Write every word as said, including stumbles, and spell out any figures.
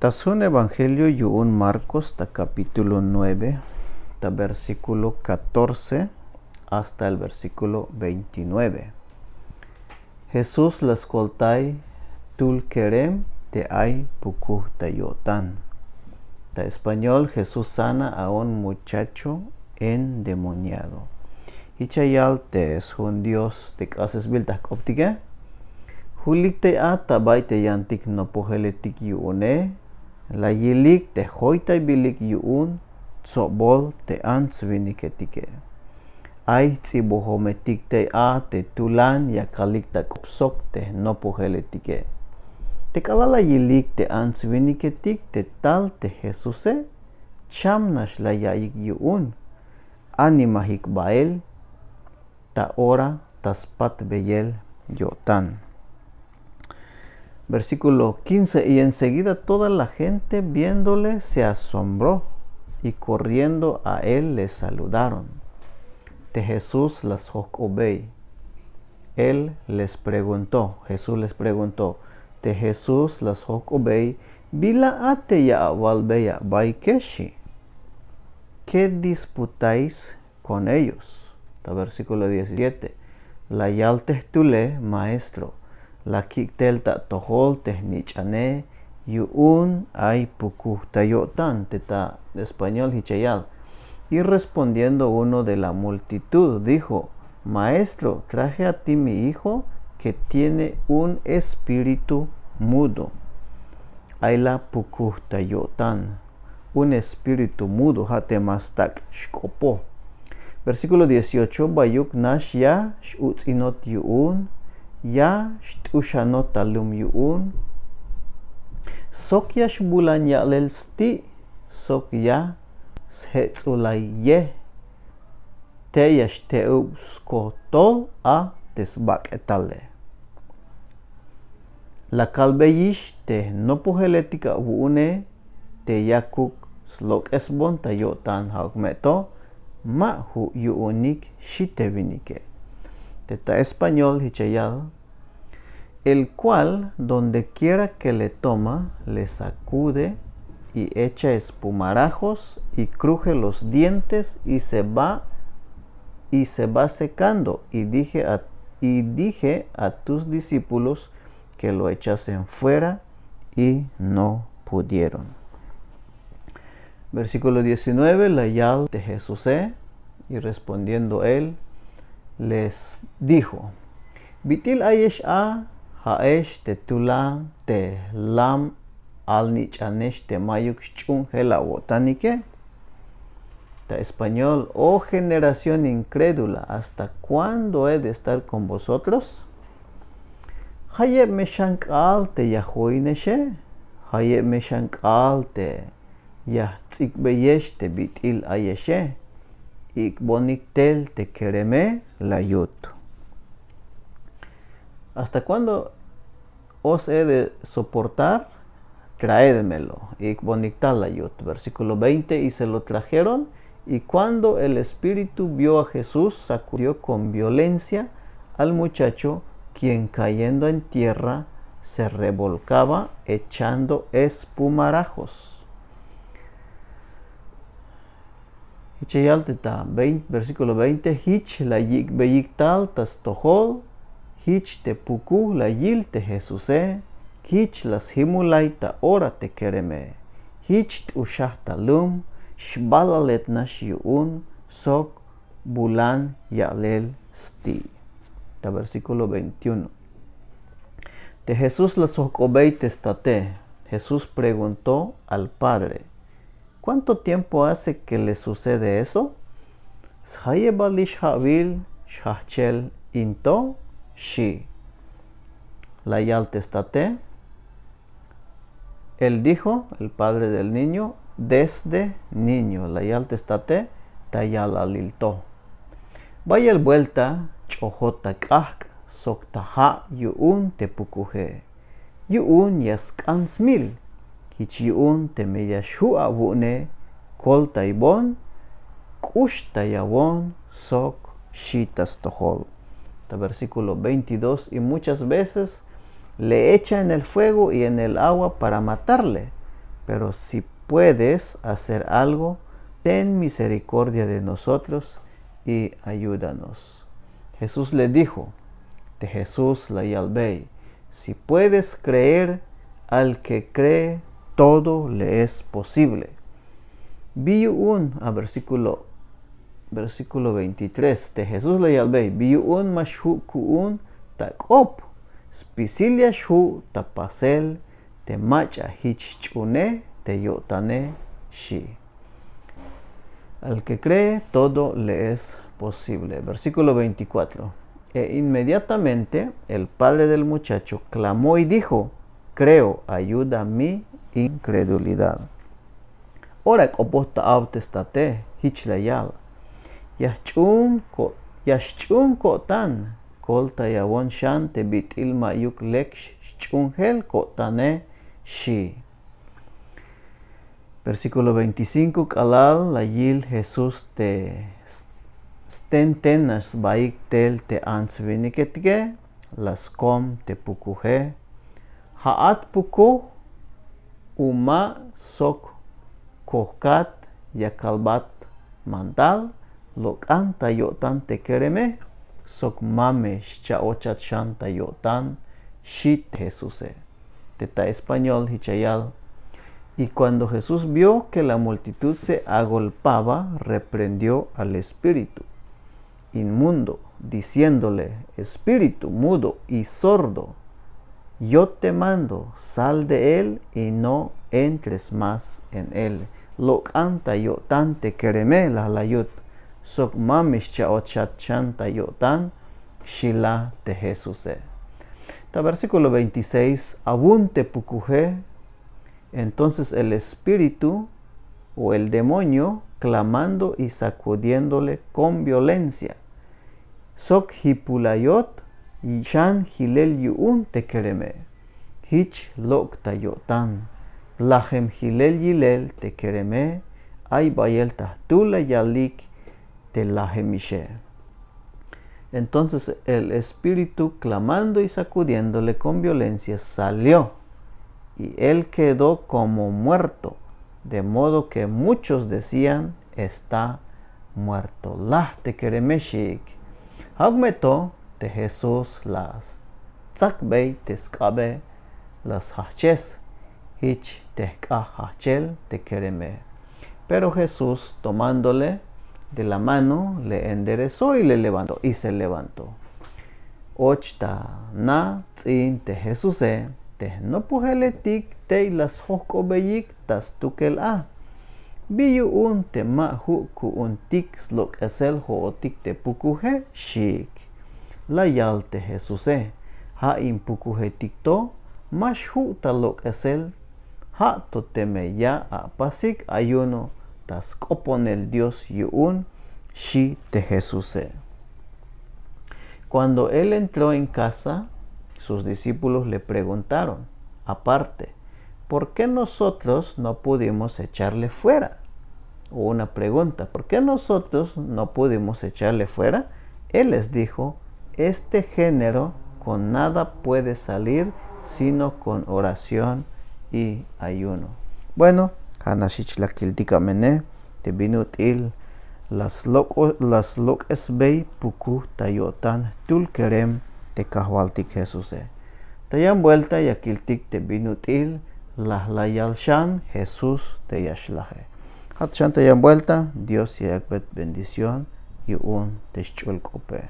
Ta sjun evangelio yu'un Marcos ta capítulo nueve, ta versículo catorce hasta el versículo veintinueve. Jesús la skoltay jtul kerem te ay pukuj ta yo'tan. Ta español: Jesús sana a un muchacho endemoniado. Jich ya yal te sjun Dios te k'asesbil ta jk'optike. Julik tey a ta bay te yantik nopojeletik yu'une, la yilik te joytaybilik yu'un tsobol te ants winiketike. Ay jts'ibojometik tey a te tulan yakalik ta k'op sok te jnopojeletike. Te k'alal la yilik te ants winiketik te tal te Jesuse, cham nax la ya'iyik yu'un: Animajik bael, ta ora ta spatbeyel yo'tan. Versículo quince: Y enseguida toda la gente, viéndole, se asombró, y corriendo a él le saludaron. Te Jesús la sjok'obey. Él les preguntó, Jesús les preguntó, te Jesús la sjok'obey: Bila a te ya awalbey a bayike, xi'. ¿Qué disputáis con ellos? Ta versículo diecisiete: La yal te jtule: Maestro, la kik' tel ta atojol te jnich'ane yu'un ay pukuj ta yo'tan. Te ta español jich ya yal: Y respondiendo uno de la multitud, dijo: Maestro, traje a ti mi hijo que tiene un espíritu mudo. Ay la pukuj ta yo'tan. Un espíritu mudo, ja' te ma stak' xk'opo. Versículo dieciocho: Bayuk nax ya x-uts'inot yu'un, ya xt'uxanot ta lum yu'un, sok ya xbulan ya'lel sti', sok ya sjets'ulayej, te ya xte'ub skotol a te sbak'etale. La kalbeyix te jnopojeletik awu'une te yakuk slok'esbon ta yo'tan, ja'uk me to ma ju' yu'unik, xi' te winike. Te ta español jich ya yal: El cual, donde quiera que le toma, le sacude y echa espumarajos y cruje los dientes y se va, y se va secando. Y dije a, y dije a tus discípulos que lo echasen fuera y no pudieron. Versículo diecinueve: La yal te Jesuse, y respondiendo él, les dijo: Bit'il ayex a ja'ex te tulan te jlam alnich'anex te mayuk xch'u'unjel awo'tanike. Ta español: Oh generación incrédula, ¿hasta cuándo he de estar con vosotros? Jayeb me xan k'aal te ya joinexe, jayeb me xan k'aal te ya jts'ikbeyex te bit'il ayexe, ik'bonik tel te kereme, la yut. ¿Hasta cuándo os he de soportar? Traédmelo. Ik'bonik tal, la yut. Versículo veinte: Y se lo trajeron, y cuando el espíritu vio a Jesús, sacudió con violencia al muchacho, quien cayendo en tierra se revolcaba echando espumarajos. Jich ya yal te ta veinte, versículo veinte: Jich la yik'beyik tal ta stojol, jich te pukuj la yil te Jesuse, jich la sjimulay ta ora te kereme, jich t'uxaj ta lum, xbalalet nax yu'un sok bulan ya'lel sti'. Ta versículo veintiuno: Te Jesús la sjok'obey te state. Jesús preguntó al padre: ¿Cuánto tiempo hace que le sucede esto? ¿Sjayebalix ja'wil xjajchel in to? Xi'. La yal te state. Él dijo, el padre del niño: Desde niño. La yal te state ta yalalil to. Bayel buelta ch'ojot ta k'ajk' sok ta ja' yu'un te pukuje. Yu'un ya sk'an smil. Jich yu'un teme ya xju' awu'une, koltaybon, k'uxtayawon sok xi' ta stojol. Ta versículo veintidós: Y muchas veces le echa en el fuego y en el agua para matarle. Pero si puedes hacer algo, ten misericordia de nosotros y ayúdanos. Jesús le dijo, te Jesús la yalbey, si puedes creer, al que cree, todo le es posible. Bi yu'un a versículo, versículo veintitrés, te Jesús la yalbey, bi yu'un ma xju' ku'un ta k'op, spisil ya xju' ta pasel te mach'a jich ch'uunej te yo'tanej, xi'. Al que cree, todo le es posible. Versículo veinticuatro. E inmediatamente el padre del muchacho clamó y dijo, creo, ayuda mi incredulidad. Ora k'opoj ta aw te state, jich la yal. Ya xch'uun ko-, ya xch'uun ko'tan, koltayawon xan te bit'il ma'yuk lek xch'uunjel ko'tanej, xi'. Versículo veinticinco, k'alal la yil Jesús te s-, stenten nax sbaik tel te ants winiketike, la skom te pukuje. Ja'at pukuj, u ma sok kojkat ya kalbat mandal, lok'an ta yo'tan te kereme, sok ma me xcha'ochat xan ta yo'tan, xi' te Jesuse. Te ta español jich ya yal. Y cuando Jesús vio que la multitud se agolpaba, reprendió al espíritu inmundo, diciéndole, espíritu mudo y sordo, yo te mando, sal de él y no entres más en él. Lok'an ta yo'tan te kereme, la la yut, sok ma me xcha'ochat xan ta yo'tan, xi' la te Jesuse. Ta versículo veintiséis, awun te pukuje, entonces el espíritu o el demonio clamando y sacudiéndole con violencia. Sok jipulayot xan jilel yu'un te kereme. Jich lok' ta yo'tan. Lajem jilel yilel te kereme, ay bayel ta jtul la yalik te lajemixe. Entonces el espíritu, clamando y sacudiéndole con violencia, salió, y él quedó como muerto, de modo que muchos decían, está muerto. Laj te kereme, xiik. Ja'uk me to te Jesús la stsakbey te sk'abe, la sjajches jich te jk'aj jajchel te kereme. Pero Jesús, tomándole de la mano, le enderezó y le levantó, y se levantó. Och ta na ts'in te Jesuse, te jnopojeletik tey la sjojk'obeyik ta stukel a. Bi yu'un te ma ju' ku'untik slok'esel jo'otik te pukuje, xiik. La yal te Jesuse, ja' in pukujetik to, ma xju' ta lok'esel, ja' to teme ya apasik ayuno ta sk'oponel Dios yu'un, xi' te Jesuse. Cuando él entró en casa, sus discípulos le preguntaron, aparte, ¿por qué nosotros no pudimos echarle fuera? O una pregunta, ¿por qué nosotros no pudimos echarle fuera? Él les dijo, este género con nada puede salir sino con oración y ayuno. Bueno, ja' nax jich la kiltik amene te bin ut'il la slok'-, la slok'esbey pukuj ta yo'tan jtul kerem te Kajwaltik Jesuse. Ta yan buelta ya kiltik te bin ut'il la, la yal xan Jesús te yaxlaje. Ja'at xan ta yan buelta, Dios ya yak'bey bendición yu'un te xch'ul k'ope.